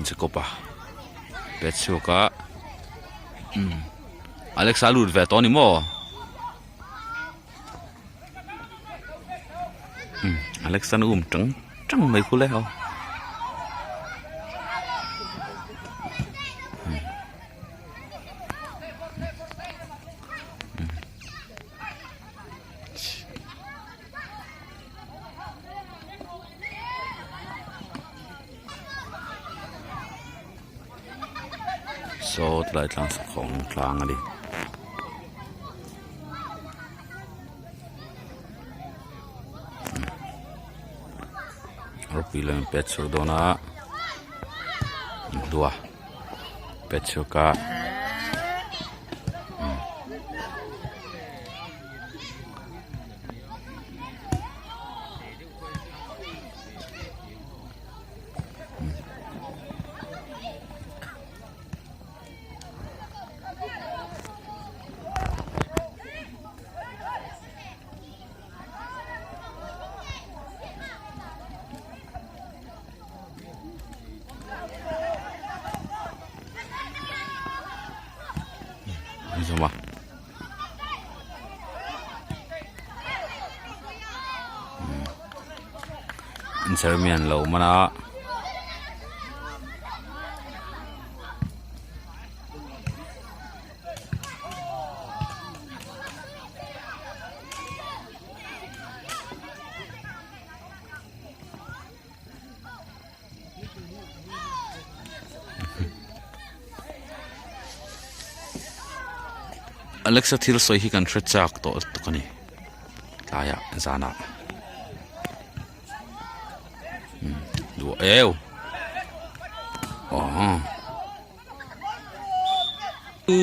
Jacob a pet chhuak a umm Alexa a lut ve tawh a ni maw umm Alexa an um tang tang mai khu le aw. Saw tilai tlang sakhawng tlang a ni. Ropui lam pet chhuak dawn a hlua pet chhuak a. Zuma. Jeremian lo man a. Alexa thil sawi hi kan hre chak tawh lutuk a ni tlaiah zanah umm duh eu aw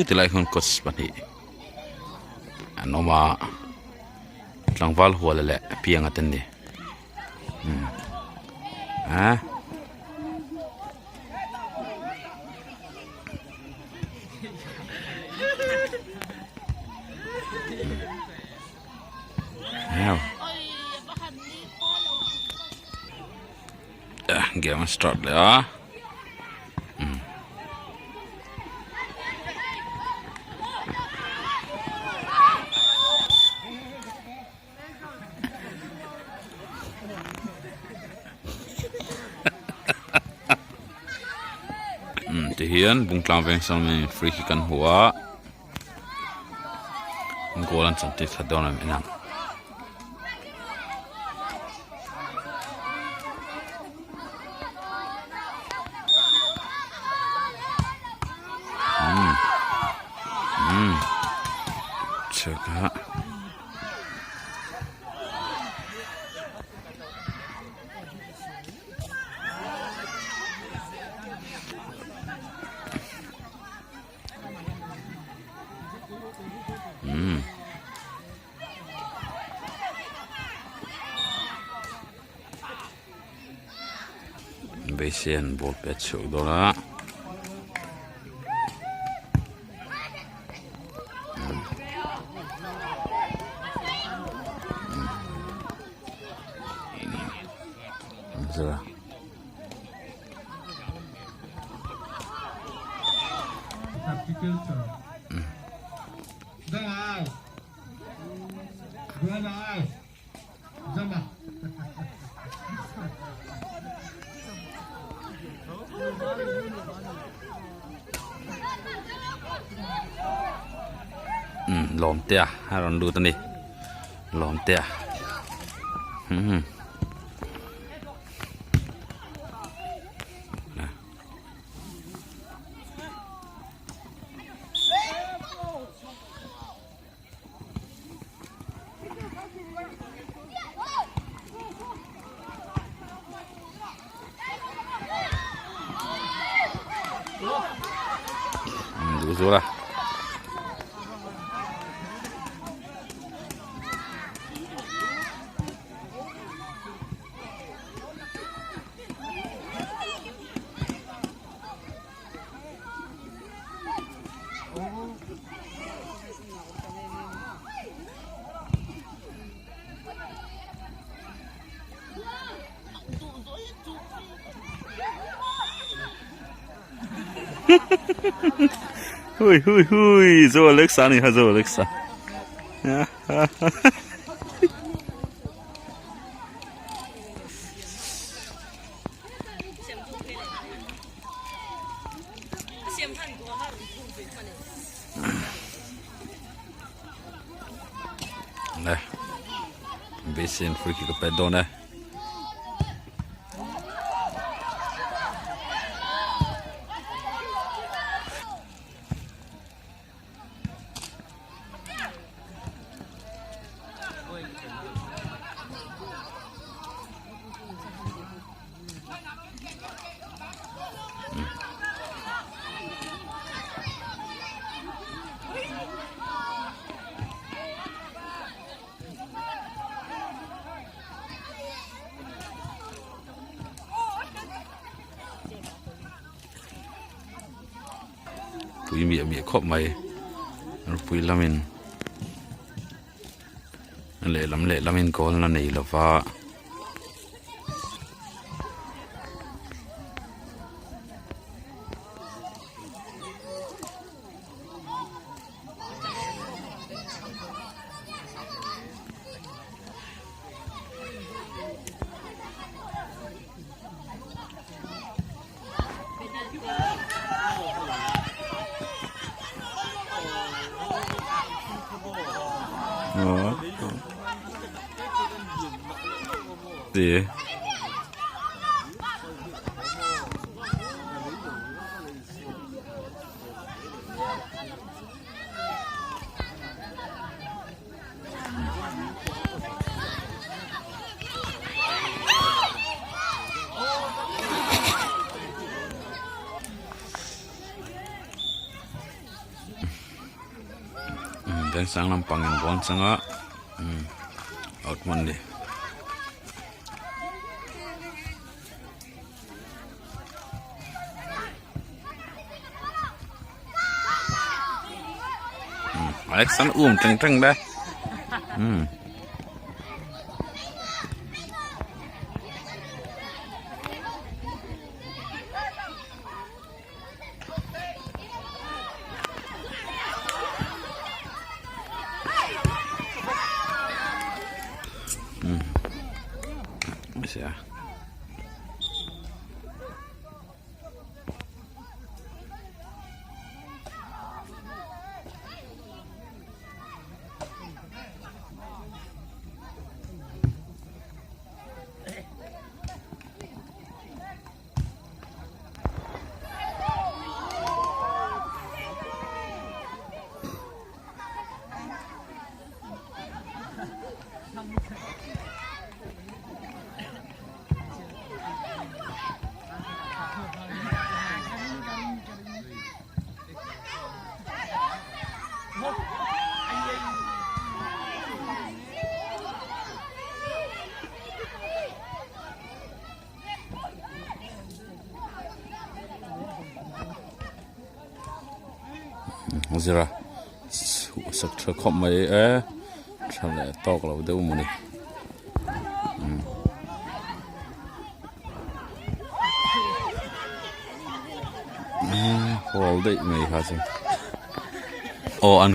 tilai hian coach pahnih an awm a tlangval huala leh pianga te an ni. Ah. Game an start leh a. Ti hian Bungtlang veng sawmin free kick an hmu a goal an chan tir that dawn em en ang. Beisei an ball pet chhuak dawn a. Lawm te a a rawn lut a ni lawm te a umm. Duh zual a. Hui hui hui Zo Alexa ani kha Zo Alexa. Le Basin free kick a pet dawn e. Pui miah miah khawp mai ropui lamin lehlam lehlamin goal la nei lova. Ti. Vengsang lampang in bawn changa out hman ni. Alex an um teng teng de um um sia. Zira chhuah sak tha khawp mai e tha leh tawk lo deuh maw ni. Hawl daih mai kha chu aw an.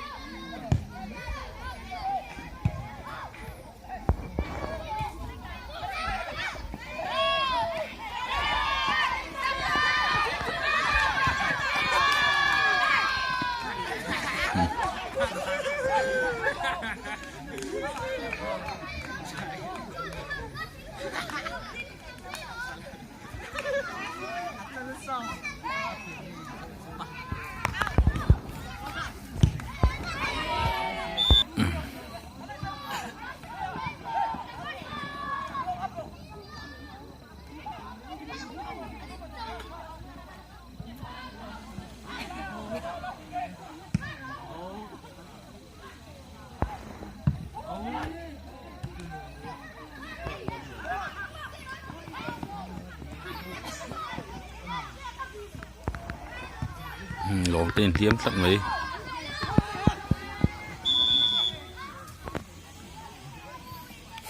Lawm te inhliam tlat mai.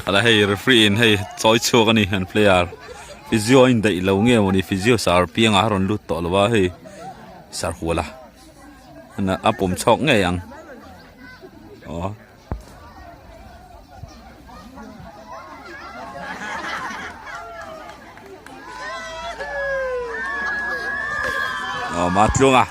Ala hei referee in hei chawi chhuak a ni an player physio a indaih lo nge mawni physio sar piangah a rawn lut tawh lo a hei. Sarhuala a pawm chhawk ngei ang aw. Aw Matlunga.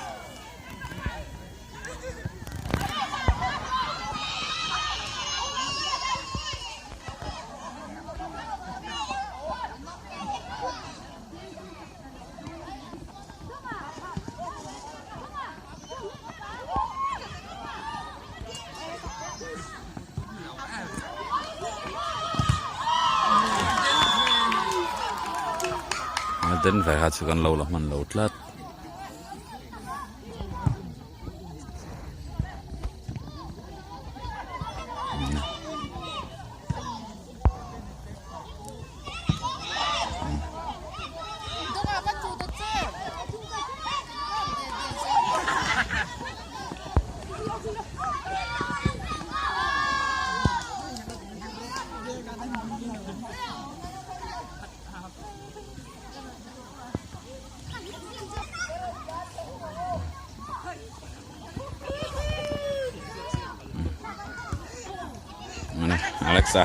Denver kha chu kan lo la hman lo tlat. Alexa.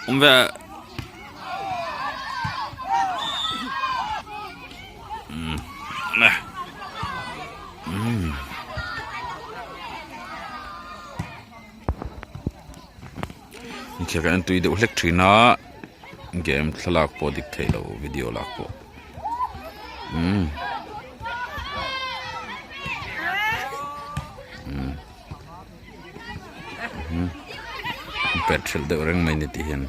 Awm ve Inkhel kan tui deuh hlek thin a game thlalak pawh dik thei lo video lak pawh umm umm pet hrelh deuh reng mai ni tih hian.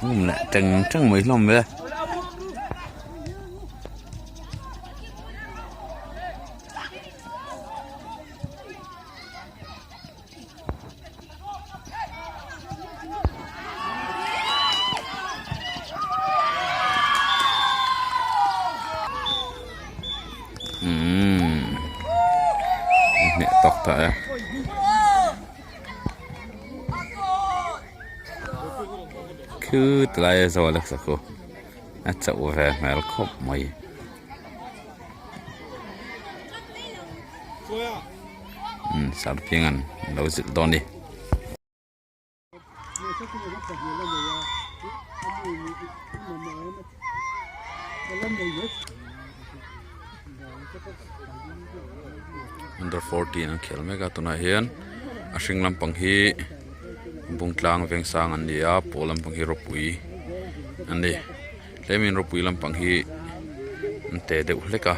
Um leh teng teng mai hlawm ve. Umm hneh tawk ta e. Khu tilai a zo Alex a khu a chauh ve hmel khawp mai. Umm sarpiangan lo zilh dawn a ni. Under 14 an khel mek a tunah hian a hring lampang hi Bungtlang Vengsang an ni a pawl lampang hi rawpui an ni tlemin rawpui lampang hi an te deuh hlek a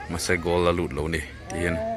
mahse goal a lut lo a ni ti hian.